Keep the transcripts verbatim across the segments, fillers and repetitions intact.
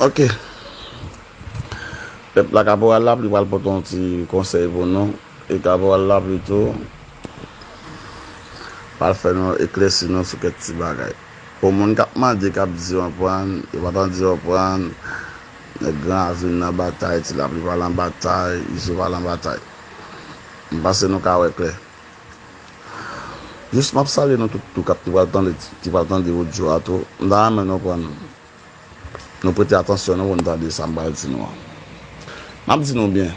Ok. Pèp la, Kaporal Lapli pral pote yon ti konsèy pou nou. E Kaporal Lapli tou pral fè nou eklèsi nou sou kèk ti bagay. Pou moun k ap mande, k ap di yo konprann, yo pa tande yo konprann, nèg Gran Ravin nan batay, Ti Lapli pral an batay, Izo pral an batay. M panse nou ka wè klè. Jis m ap salye nou tout tou k ap, ki pral tande, ki pral tande odyo a tou. M ta renmen nou pran, nou prete atansyon nou pou nou tande sa m pral di nou an. M ap di nou byen.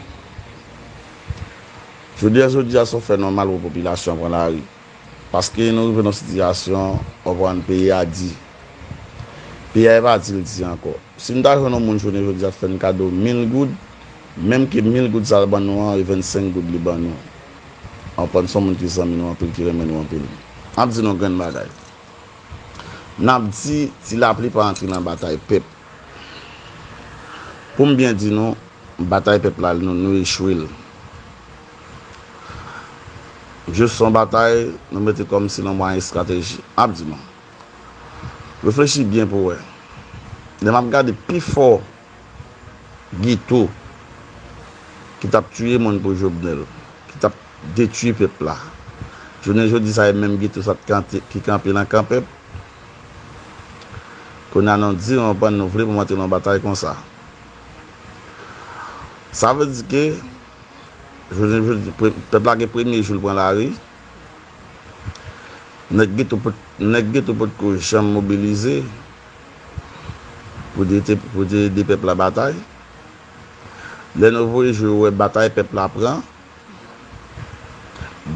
Jodi a, jodi a, sa fè nòmal pou popilasyon an pran lari. Paske nou rive nan sitiyasyon, w konprann, peyi a di. Peyi a e pa di l di ankò. Si n ta jwenn yon moun jounen jodi a fè n kado mil goud, menm ke mil goud sa l ban nou an, e vennsenk goud li ban nou. Anprann, se yon moun ki zanmi nou anpil, ki renmen nou anpil. M ap di nou grenn bagay. N ap di Ti Lapli pa antre nan batay pèp. Pou m byen di nou, batay pèp la, nou, nou echwe l. Jis yon batay, nou mete kòmsi nan mwayen estrateji. M ap di nou. Reflechi byen pou w wè. Lè m ap gade pifò geto ki t ap tiye moun pou Jovenel, ki t ap detwi pèp la. Jounen jodi sa, e menm geto sa ki kanpe nan kan pèp. Kounye a nou di, nou pran, nou vle pou m antre nan batay konsa. Sa vle di ke, jounen jodi, pre-, pèp la gen premye jou l pran lari. Nèg geto pot-, nèg geto potko janm mobilize pou te, pou te ede pèp la batay. Lè nou voye jou yo wè batay pèp la pran,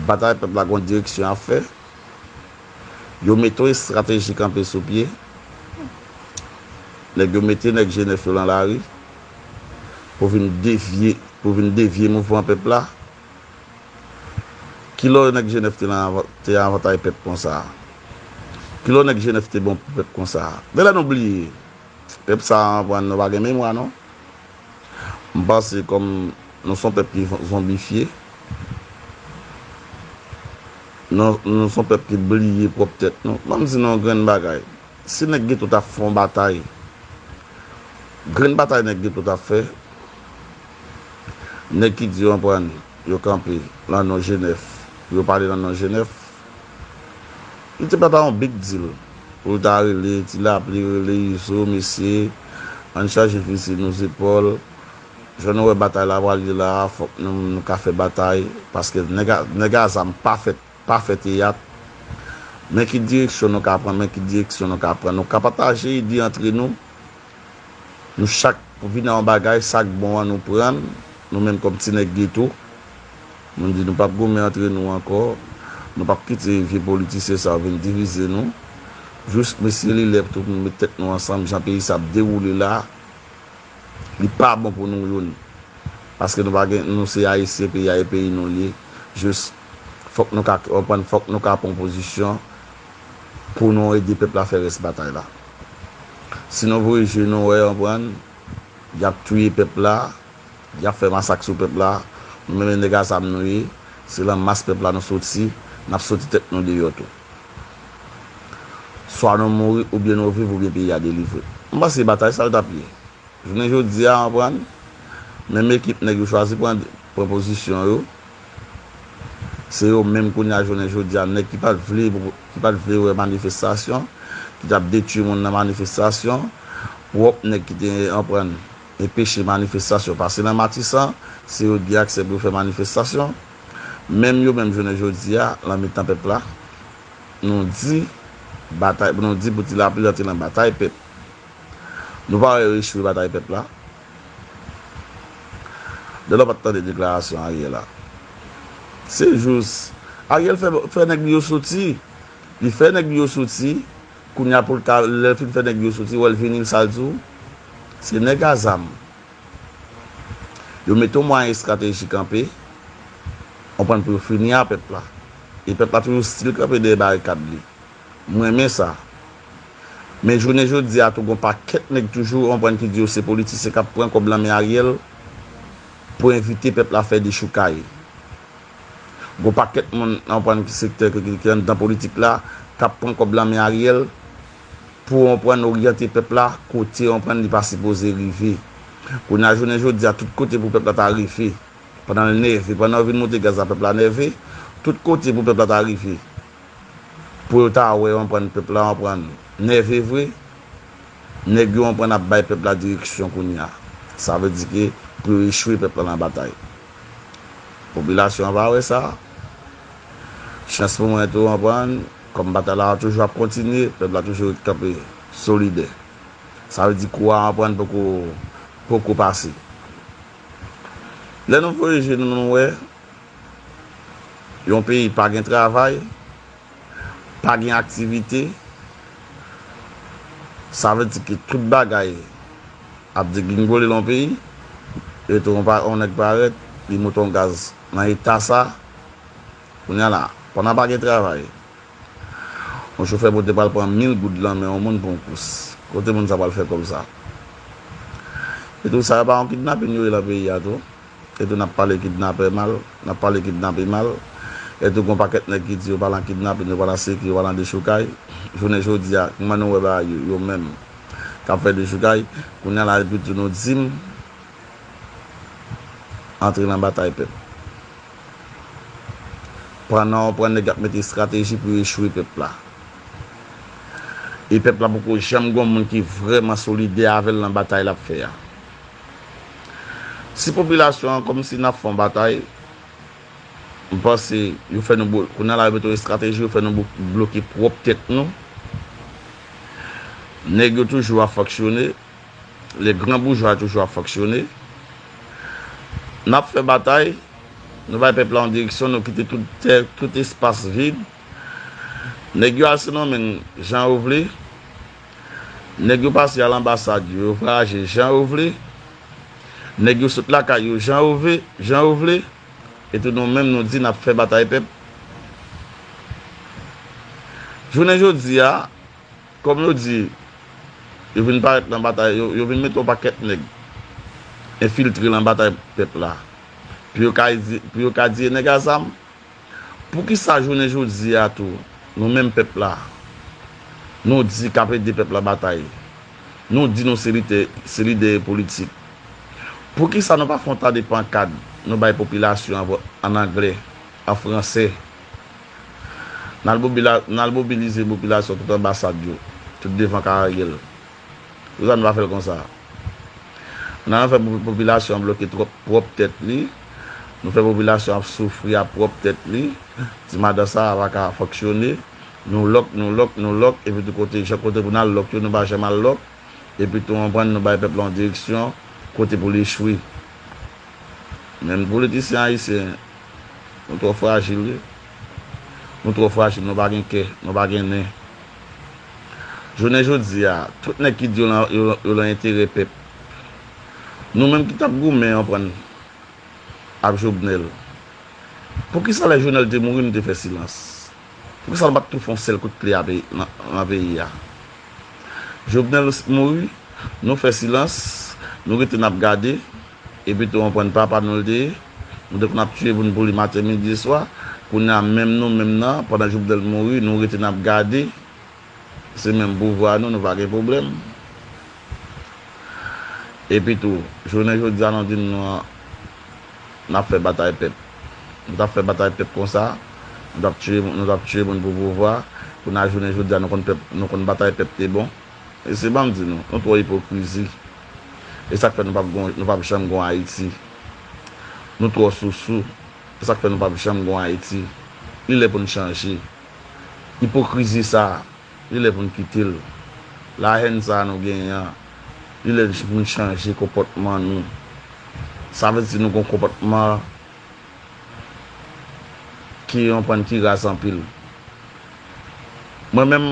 batay pèp la gon direksyon ap fè. Yo mete yon estrateji kanpe sou pye. Nèg yo mete nèg G nèf yo nan lari pou vin devye, pou vin devye mouvman pèp la. Kilè nèg G nèf te nan ava-, te avantay pèp konsa? Kilè nèg G nèf te bon pou pèp konsa? Genlè nou bliye. Pèp sa a, nou pa gen memwa, non. M panse kòm nou se yon pèp ki zonbifye, nou, nou se yon pèp ki bliye pwòp tèt nou. Ban m di nou yon grenn bagay. Si nèg geto t ap fè yon batay, grenn batay nèg geto t ap fè, nèg ki di yo konprann, yo kanpe nan non G nèf, yo pale nan non G nèf, li te pa ta yon big deal pou l ta rele Ti Lapli, rele Izo, mesye, ann chaje fizi nou zepòl. Jan nou wè batay la pral ye la a, fòk nou, nou ka fè batay, paske nèg a, nèg a zam pa fè, pa fè teyat. Men ki direksyon nou ka pran, men ki direksyon nou ka pran. Nou ka pataje ide antre nou. Nou chak vin a yon bagay, sa k bon an nou pran l, nou menm kòm ti nèg geto. Nou di nou p ap goumen antre nou ankò, nou p ap kite vye politisyen sa yo vin divize nou. Jis mesye, li lè pou tout moun met tèt nou ansanm, jan peyi sa ap dewoule la, li pa bon pou nou youn. Paske nou pa gen, nou se Ayisyen, peyi a e peyi nou l ye. Jis, fòk nou ka, konprann, fòk nou ka pran pozisyon pou nou ede pèp la fè rès batay la. Si nou voye je nou wè, konprann, y ap touye pèp la, y ap fè masak sou pèp la, nou menm nèg a zam nou ye, se lan mas pèp la nou soti, n ap soti tèt nou deyò tou. Swa nou mouri, oubyen nou viv, oubyen peyi a delivre. M panse batay sa l t ap ye. Jounen jodi a, konprann, menm ekip nèg yo chwazi pran, pran pozisyon yo. Se yo menm kounye a, jounen jodi a, nèg ki pa t vle, ki pa t vle wè manifestasyon, ki t ap detwi moun nan manifestasyon, pwòp nèg ki te, konprann, enpeche manifestasyon pase nan Matisan, se yo t gen aksè pou yo fè manifestasyon. Menm yo menm, jounen jodi a, lan mitan pèp la, nou di batay, nou di pou Ti Lapli antre lan batay pèp. Nou pa wè yo echwe batay pèp la. Dèlò pa t tande deklarasyon Ariel la. Se jis Ariel fè, fè nèg li yo soti. Li fè nèg li yo soti. Kounye a pou l ka, lè l fin fè nèg li yo soti, wè l vini, l sa l di w. Se nèg a zam. Yo mete yon mwayen estrateji kanpe, konprann, pou yo fini a pèp la. E pèp la toujou still kanpe dèyè barikad li. M renmen sa. Men jounen jodi a tou, gon pakèt nèg toujou, konprann, ki di yo se politisyen k ap pran kòb lan men Ariel pou envite pèp la fè dechoukay. Gon pakèt moun, konprann, ki sektè, ki, ki, ki anndan politik la, k ap pran kòb lan men Ariel pou w konprann oryante pèp la kote w konprann li pa sipoze rive. Kounye a jounen jodi a, tout kote pou pèp la ta rive, pandan l nève, pandan w vin moute gaz la, pèp la nève, tout kote pou pèp la ta rive, pou yo ta wè, w konprann, pèp la, w konprann, nève vre, nèg yo, w konprann, ap bay pèp la direksyon kounye a. Sa vle di ke pou yo echwe pèp la nan batay. Popilasyon an pa wè sa. Chans pou mwen tou, w konprann, kòm batay la toujou ap kontinye, pèp la toujou ret kanpe solidè. Sa vle di kou a, w konprann, poko, poko pase. Lè nou voye je nou, nou wè yon peyi pa gen travay, pa gen aktivite, sa vle di ke tout bagay ap degringole nan peyi, epi yon pa-, yon nèg parèt, li moute yon gaz nan eta sa, kounye a la, pandan pa gen travay, yon chofè pote pral pran mil goud nan men yon moun pou yon kous. Kote moun sa pral fè kòb sa? Epi tou sa yo pa yon kidnapin yo ye nan peyi a tou? Epi tou n ap pale kidnapè mal, n ap pale kidnape mal. Epi tou gon pakèt nèg ki di yo pa nan kidnapin, yo pa nan seki, yo pa nan dechoukay. Jounen jodi a, kòman nou wè bagay yo, yo menm k ap fè dechoukay, kounye a la epi tou nou di m antre nan batay pèp. Pandan w pran nèg ap mete estrateji pou yo echwe pèp la. E pèp la poko janm gon moun ki vrèman solidè avè l nan batay l ap fè a. Si popilasyon an kòmsi n ap fè yon batay, m panse yo fè nou blo-, kounye a la yo mete yon estrateji, yo fè nou blo-, bloke pwòp tèt nou. Nèg yo toujou ap fonksyone. Le gran boujwa toujou ap fonksyone. N ap fè batay, nou bay pèp la yon direksyon, nou kite tout tè, tout espas vid. Nèg yo al Sendomeng jan yo vle. Nèg yo pase al anbasad yo, yo vwayaje jan yo vle. Nèg yo sot lakay yo jan yo ve-, jan yo vle. Epi nou menm nou di n ap fè batay pèp. Jounen jodi a, kòm yo di, yo vin parèt nan batay, yo, yo vin mete yon pakèt nèg enfiltre nan batay pèp la. Pou yo ka di, pou yo ka di e nèg a zam. Poukisa jounen jodi a tou, nou menm pèp la, nou di k ap ede pèp la batay? Nou di nou se lidè, se lidè politik. Poukisa nou pa fè yon ta de pankad, nou bay popilasyon an, an anglè, an fransè? N al mobila-, n al mobilize popilasyon tout anbasad yo, tout devan kay Ariel. Poukisa nou pa fè l konsa? N al fè po-, popilasyon an bloke twòp, pwòp tèt li. Nou fè popilasyon ap soufri a pwòp tèt li. Ti madan sa a pa ka fonksyone. Nou lòk, nou lòk, nou lòk. Epi tou kote, chak kote pou n al lòk yo, nou pa janm al lòk. Epi tou, w konprann, nou bay pèp la yon direksyon kote pou l echwe. Menm politisyen ayisyen, nou twò frajil, wi. Nou twò frajil, nou pa gen kè, nou pa gen nen. Jounen jodi a, tout nèg ki di yo lan, yo, yo lan enterè pèp. Nou menm ki t ap goumen, w konprann, ap Jovenel. Poukisa lè Jovenel te mouri, nou te fè silans? Poukisa nou pa t tou fè yon sèl kout pye a peyi, nan, nan peyi a? Jovenel mouri, nou fè silans, nou rete n ap gade, epi tou w konprann papa nou l te ye, nou te konn ap tiye moun pou li maten, midi e swa, kounye a menm nou menm nan, pandan Jovenel mouri, nou rete n ap gade, se menm pouvwa nou, nou pa gen pwoblèm. Epi tou, jounen jodi a, nou di nou an, n ap fè batay pèp. Nou t ap fè batay pèp konsa, nou t ap tiye, nou t ap tiye moun pou pouvwa, kounye a jounen jodi a, nou konn pèp, nou konn batay pèp te bon. E se ban m di nou, nou twò ipokrizi. E sa k fè nou p ap gon, nou p ap janm gon Ayiti. Nou twò sousou. E sa k fè nou p ap janm gon Ayiti. Li lè pou n chanje. Ipokrizi sa a, li lè pou n kite l. Lahèn sa a nou genyen an, li lè pou n chanje konpòtman nou. Sa vle di nou gon konpòtman ki yon prann ki raz anpil. Mwen menm,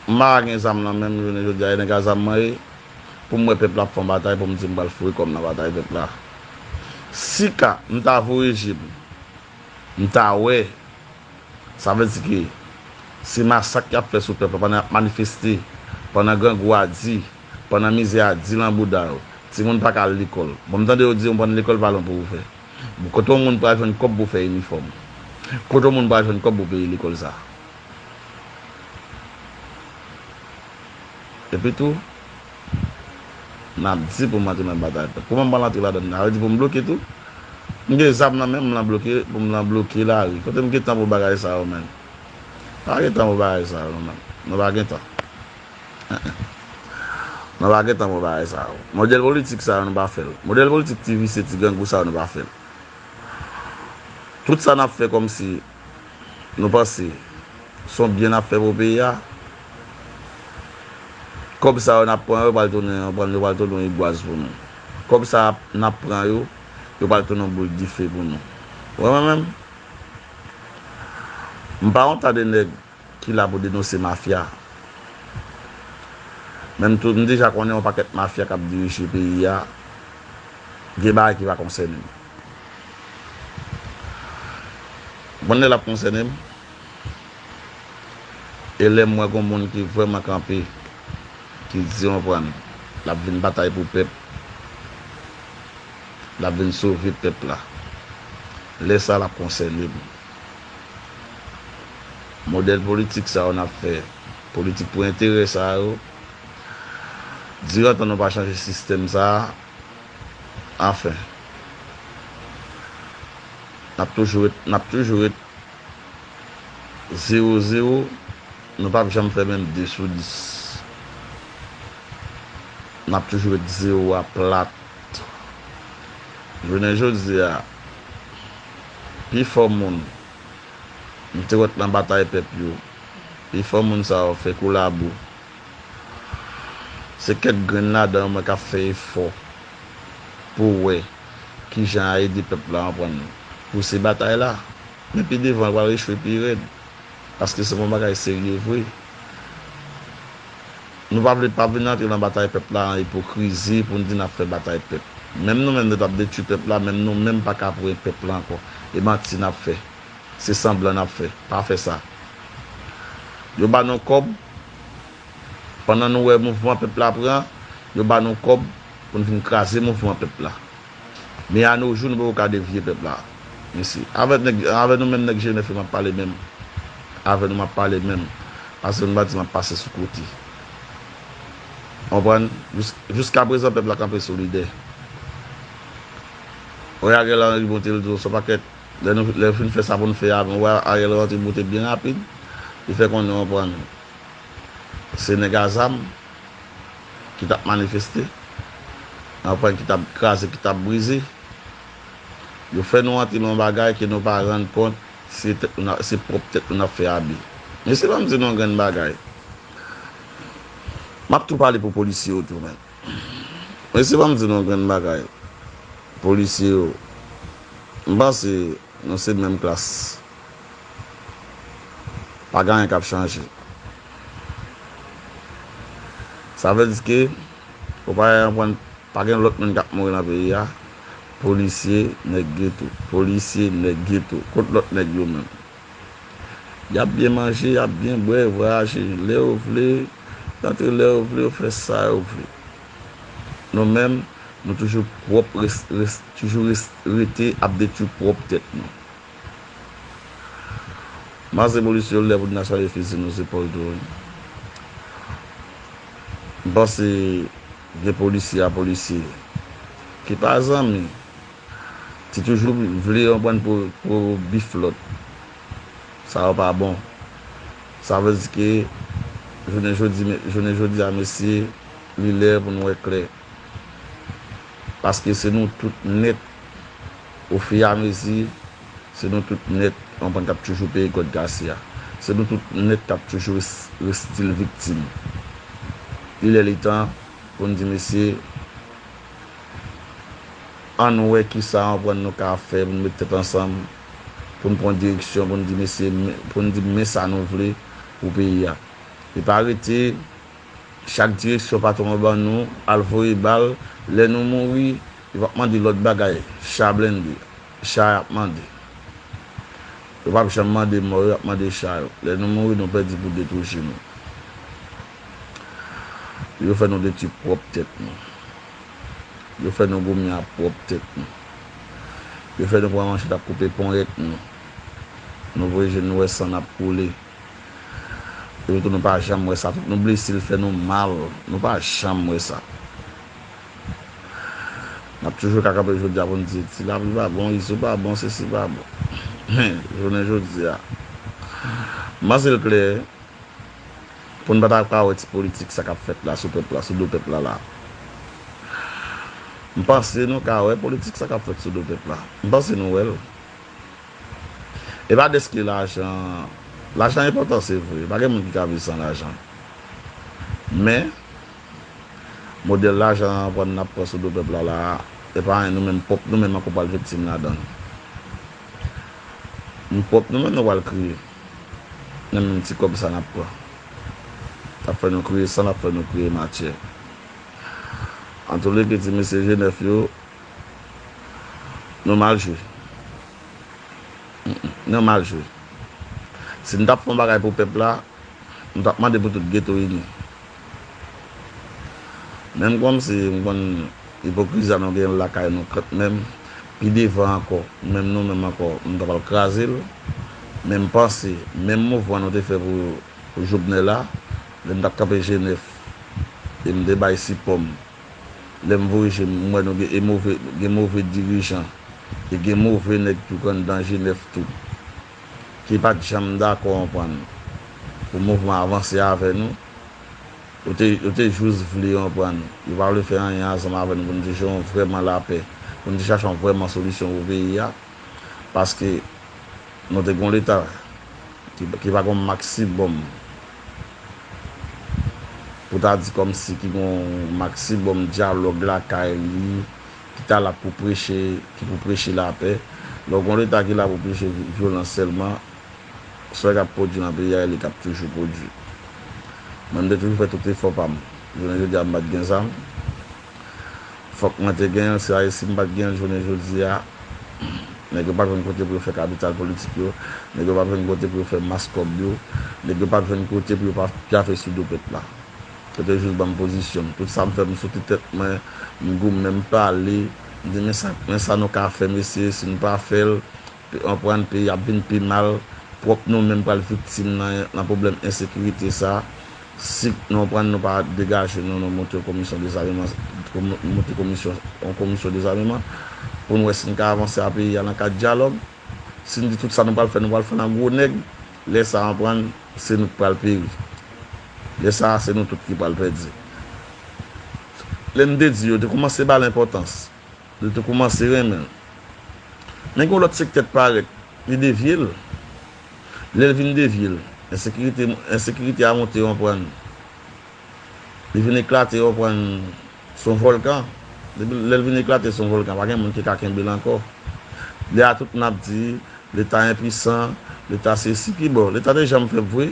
m pa gen zam nan men m, jounen jodi a, e nèg a zam mwen ye, pou m wè pèp la ap fè yon batay, pou m di m pral foure kò m nan batay pèp la. Si ka m ta voye je m, m ta wè, sa vle di ke se masak y ap fè sou pèp la pandan y ap manifeste, pandan grangou a di, pandan mizè a di lan bouda yo, timoun pa ka al lekòl. Bon, m tande yo di yon bann lekòl pa lwen pou ou fè. Bon, kote yon moun pral jwenn kòb pou fè inifòm? Kote yon moun pral jwenn kòb pou peye lekòl sa? Epi tou, n ap di pou m antre nan batay pèp. Kòman m pral antre ladan l? Sa vle di pou m bloke tou? M gen zam nan men m, m lan bloke, pou m lan bloke lari. Kote m gen tan pou bagay sa yo, menm? Pa gen tan pou bagay sa yo, non, menm. Nou pa gen tan. Nou pa gen tan pou bagay sa yo. Modèl politik sa yo, nou pa fè l. Modèl politik ti visye, ti grangou sa yo, nou pa fè l. Tout sa n ap fè kòmsi nou panse se yon byen n ap fè pou peyi a, kòb sa yo n ap pran yo pral tounen, yo pral, yo pral tounen yon egwaz pou nou. Kòb sa n ap pran yo, yo pral tounen yon boul dife pou nou. Ou wè mwen menm? M pa yon ta de nèg ki la pou denonse mafya. Men m tou, m deja konnen yon pakèt mafya k ap dirije peyi a, gen bagay ki pa konsène m. Ou konn lè l ap konsène m? E lè m wè gon moun ki vrèman kanpe, ki di, konprann, l ap vin batay pou pèp, l ap vin sove pèp la. Lè sa a, l ap konsène m. Modèl politik sa yo n ap fè, politik pou enterè sa yo, diran tan nou pa chanje sistèm sa a, anfen, n ap toujou ret, n ap toujou ret zewo zewo, nou p ap janm fè menm de sou dis. N ap toujou ret zewo a plat. Jounen jodi a, pifò moun m te wè t nan batay pèp yo, pifò moun sa yo fè kou labou. Se kèk grenn ladan yo mwen k ap fè efò pou wè kijan a ede pèp la konprann pouse batay la. Men pi devan, l pral echwe pi rèd. Paske se yon bagay serye vre. Nou pa vle pa vin antre nan batay pèp la an ipokrizi pou n di n ap fè batay pèp. Menm nou menm nou t ap detwi pèp la, menm nou menm pa ka pre pèp la ankò. E manti n ap fè. Se sanblan n ap fè. Pa fè sa. Yo ba nou kòb, pandan nou wè mouvman pèp la pran, yo ba nou kòb pou n vin kraze mouvman pèp la. Men a no jou, nou poko ka devye pèp la. Mesi. Avè nèg, avè nou menm nèg G nèf yo, m ap pale menm. Avè nou, m ap pale menm. Paske nou pa di m ap pase sou kote. Konprann? Jis-, jiskaprezan, pèp la kanpe solidè. Wè Ariel Henry monte, l di w se yon pakèt. Lè nou, lè yo fin fè sa pou n fè a, wè Ariel Henry monte byen rapid. Li fè konnen, konprann, se nèg a zam ki t ap manifeste, anfen, ki t ap kraze, ki t ap brize. Yo fè nou antre nan yon bagay ke nou pa rann kont, se tèt nou n ap, se pwòp tèt nou n ap fè abi. Men si pa m di nou yon grenn bagay, m ap tou pale pou polisye yo tou, men. Men si pa m di nou yon grenn bagay, polisye yo, m panse nou se menm klas. Pa gen anyen k ap chanje. Sa vle di ke ou pa anprann, pa gen lòt moun k ap mouri nan peyi a. Polisye, nèg geto. Polisye, nèg geto. Kot lòt nèg yo menm? Y ap byen manje, y ap byen bwè, vwayaje lè yo vle, rantre lè yo vle, yo fè sa yo vle. Nou menm, nou toujou pwòp, res-, res-, toujou res-, rete ap detwi pwòp tèt nou. Manze polisye yo lè pou n ta chaje fizi nou zepòl tou, wi. M panse gen polisye a polisye ki pa zanmi, ki toujou vle yon bann pou, pou bif lòt. Sa yo pa bon. Sa vle di ke jounen jodi, jounen jodi a, mesye, li lè pou n wè klè. Paske se nou tout nèt, ofiramezi, se nou tout nèt, konprann, k ap toujou peye kòd kase a. Se nou tout nèt k ap toujou res-, res-, still viktim. Li lè, li tan pou n di, mesye, ann wè kisa, konprann, nou ka fè pou n met tèt ansanm, pou n pran direksyon, pou n di, mesye, men, pou n di men sa nou vle pou peyi a. E pa rete chak direksyon patwon an ban nou, al voye bal, lè nou mouri, yo p ap mande lòt bagay, cha blende, cha y ap mande. Yo p ap janm mande mò, yo ap mande cha yo. Lè nou mouri, nou pèdi pou de twou je nou. Yo fè nou detwi pwòp tèt nou. Yo fè nou goumen ak pwòp tèt nou. Yo fè nou pran manchèt ap koupe ponyèt nou. Nou voye je nou wè san ap koule. Tou nou pa janm wè sa. Tout nou blese l fè nou mal. Nou pa janm wè sa. N ap toujou ka kanpe jodi a pou n di, ti lapli pa bon, izo pa bon, sesi pa bon. Men, jounen jodi a, m panse l klè, pou n pa ta ka wè ti politik sa k ap fèt la sou pèp la, sou do pèp la la. M panse nou ka wè politik sa k ap fèt sou do pèp la. M panse nou wè l. E pa dèske lajan, lajan enpòtan, se vre. Pa gen moun ki ka viv san lajan. Men, modèl lajan an pran n ap pran sou do pèp la la, e pa anyen, nou menm pwòp nou menm ankò pral viktim ladan l. Nou pwòp nou menm nou pral kriye. Nan menm ti kòb sa n ap pran. L ap fè nou kriye san, l ap fè nou kriye matyè. Antouleke, ti mesye G nèf yo, nou mal jwe. Mm, mm, nou mal jwe. Si n t ap fè yon bagay pou pèp la, m t ap mande pou tout geto ini. Menm kòmsi m konn ipokrizi a nou genyen l lakay nou kanmenm, pi devan ankò, menm nou menm ankò, nou ta pral kraze l. Men m panse, menm mouvman nou te fè pou, pou Jovenel la, lè m t ap kanpe G nèf, e m te bay sipò m, lè m voye je m, m wè nou gen, e move, gen move dirijan, e gen move nèg tou k anndan G nèf tou, ki pa t janm dakò, konprann, pou mouvman avanse avè nou. Yo te, yo te jis vle, konprann, yo pa vle fè anyen ansanm avè nou pou n te jwenn vrèman lapè, pou n te chache yon vrèman solisyon pou peyi a. Paske nou te gen yon Leta ki, ki pa gen yon maksimòm, pou ta di kòmsi ki gen yon maksimòm dyalòg lakay li, ki ta la pou preche, ki pou preche lapè. Lè w gen yon Leta ki la pou preche vyolans sèlman, sa k ap pwodui nan peyi a, e li k ap toujou pwodui. Mwen, m te toujou fè tout efò pa m. Jounen jodi a, m pa t gen zam. Fòk mwen te gen l, se a, e si m pa t gen l jounen jodi a, nèg yo pa t jwenn kote pou yo fè kapital politik yo, nèg yo pa t jwenn kote pou yo fè mas kòb yo, nèg yo pa t jwenn kote pou yo pa pyafe sou do pèp la. Yo te jis ban m pozisyon m. Tout sa m fè, m soti tèt mwen, m goumen, m pale, m di, men sa, men sa nou ka fè, mesye, si nou pa fè l, Pe-, konprann, peyi ap vin pi mal, pwòp nou menm pral viktim nan, nan pwoblèm ensekirite sa. Si nou konprann, nou pa degaje nou, nou monte yon komisyon dezameman, komi-, monte komisyon, yon komisyon dezameman, pou n wè si n ka avanse a peyi a nan kad dyalòg. Si n di tout sa nou pral fè, nou pral fè nan gwo nèg, lè sa a, konprann, se nou k pral peri. Lè sa a, se nou tout ki pral pèdi. Lè n te di yo, te kòmanse ba l enpòtans. Li te kòmanse renmen l. Men gen yon lòt sektè k parèt, li devye l. Lè l vin devye l, ensekirite, ensekirite a monte, konprann. Li vin eklate, konprann, se yon vòlkan. Depi lè l vin eklate, se yon vòlkan. Pa gen moun ki ka kenbe l ankò. Lè a tout n ap di, Leta enpwisan, Leta sesi, ki bò? Leta te janm fèb vre?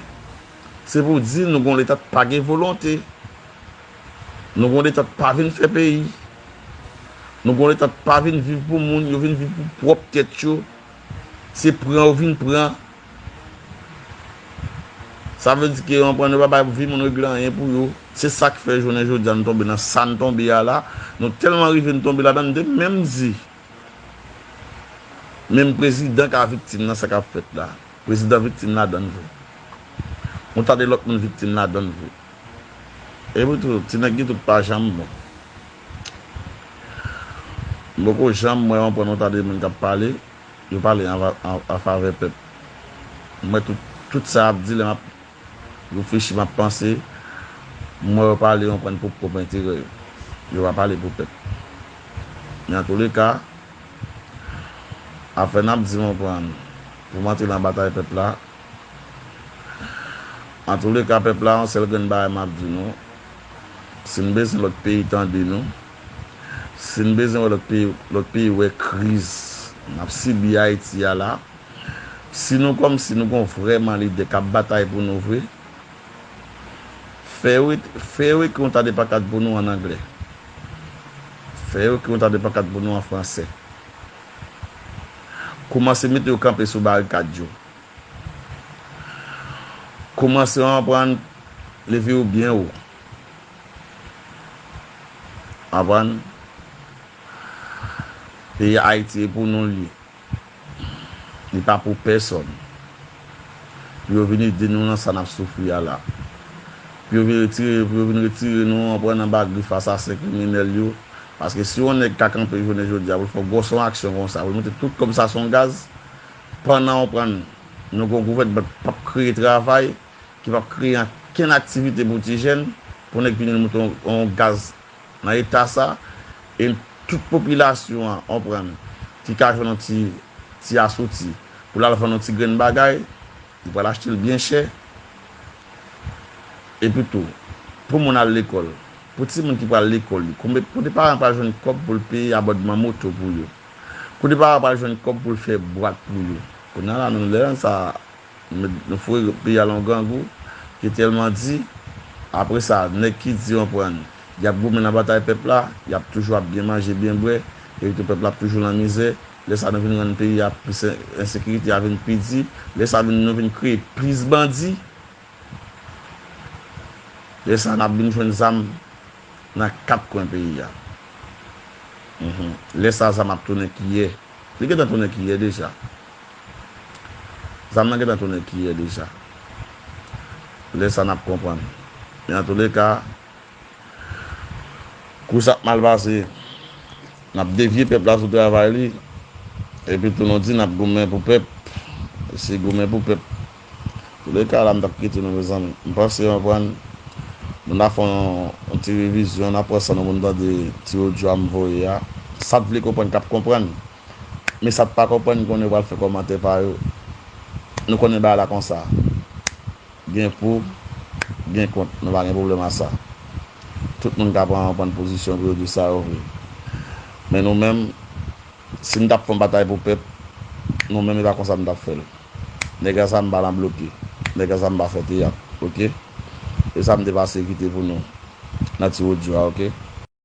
Se pou di nou gen yon Leta k pa gen volonte. Nou gen yon Leta k pa vin fè peyi. Nou gen yon Leta k pa vin viv pou moun, yo vin viv pou pwòp tèt yo. Se pran yo vin pran. Sa vle di ke yo pran, yo pa bay vi moun regle anyen pou yo. Se sa k fè jounen jodi a nou tonbe nan sa n tonbe a la. Nou tèlman rive n tonbe ladan, n te menm di, menm prezidan ka viktim nan sa k ap fèt la. Prezidan viktim ladan l vre. Yon ta de lòt moun viktim ladan l vre. Epi tou, ti nèg yo tout pa janm bon. M poko janm wè yon pran yon ta de moun k ap pale, yo pale an, an, an favè pèp. M wè tout, tout sa y ap di lè m ap reflechi, m ap panse, m wè yo pale, konprann, pou pwòp enterè yo. Yo pa pale pou pèp. Men antouleka, afè n ap di, konprann, pou m antre nan batay pèp la, antouleka, pèp la, yon sèl grenn bagay m ap di nou, si n bezwen lòt peyi tande nou, si n bezwen wè lòt peyi, lòt peyi wè kriz n ap sibi Ayiti a la, Si nou kòmsi nou gon vrèman lidè k ap batay pou nou vre, fè yo, fè yo ekri yon ta de pankat pou nou an anglè. Fè yo ekri yon ta de pankat pou nou an fransè. Kòmanse mete yo kanpe sou barikad yo. Kòmanse anprann leve yo byen wo. Anprann? Peyi Ayiti e pou nou l ye. Li pa pou pèsòn. Pou yo vin ede nou nan sa n ap soufri a la. Pou yo vin retire, pou yo vin retire nou, anprann, anba grif asasen kriminèl yo. Paske si yon nèg ka kanpe jounen jodi a pou l fè gwòs yon aksyon konsa, pou l mete tout kòb sa sou yon gaz, pandan, anprann, nou gen yon gouvènman k p ap kreye travay, ki p ap kreye ankenn aktivite pou ti jèn, pou nèg vini mete yon, yon gaz nan eta sa, e tout popilasyon an, anprann, ki ka jwenn yon ti, ti asouti, pou l al vann yon ti grenn bagay, li pral achte l byen chè. Epi tou, pou moun al lekòl, pou timoun ki pral lekòl, li, konbyen, kote paran pral jwenn kòb pou l peye abòdman moto pou yo? Kote paran pral jwenn kòb pou l fè bwat pou yo? Kounye a la, nou, lè sa, nou, nou foure peyi a nan grangou, ki tèlman di, apre sa, nèg ki di, anprann, y ap goumen nan batay pèp la, y ap toujou ap byen manje, byen bwè, epi tou pèp la ap toujou nan mizè. Lè sa, nou vin rann peyi a plis en-, ensekirite a vin pi di. Lè sa, vin, nou vin kreye plis bandi. Lè sa, n ap vin jwenn zam nan kat kwen peyi a. Mhm. Lè sa, zam ap tounen kiyè. Li gentan tounen kiyè deja. Zam nan gentan tounen kiyè deja. Lè sa, n ap konprann. Men antouleka, kou sa ap mal pase. N ap devye pèp la sou travay li. Epi tou nou di n ap goumen pou pèp. Se goumen pou pèp. Touleka la, m t ap kite nou, mezanmi. M panse w konprann. Nou n a fè yon, yon ti revizyon, n a pran san nou pou n tande ti odyo a m voye a. Sa k vle konprann, k ap konprann. Men sa k pa konprann, konnen yo pral fè kòmantè pa yo. Nou konnen bagay la konsa. Gen pou, gen kont. Nou pa gen pwoblèm a sa. Tout moun ka pran, pran pozisyon pou yo di sa yo vle. Men nou menm, si m t ap fè yon batay pou pèp, nou menm, e pa konsa m t ap fè l. Nèg a zam pa nan bloke. Nèg a zam pa fè teyat, oke? E sa m te pase kite pou nou nan ti odyo a, oke?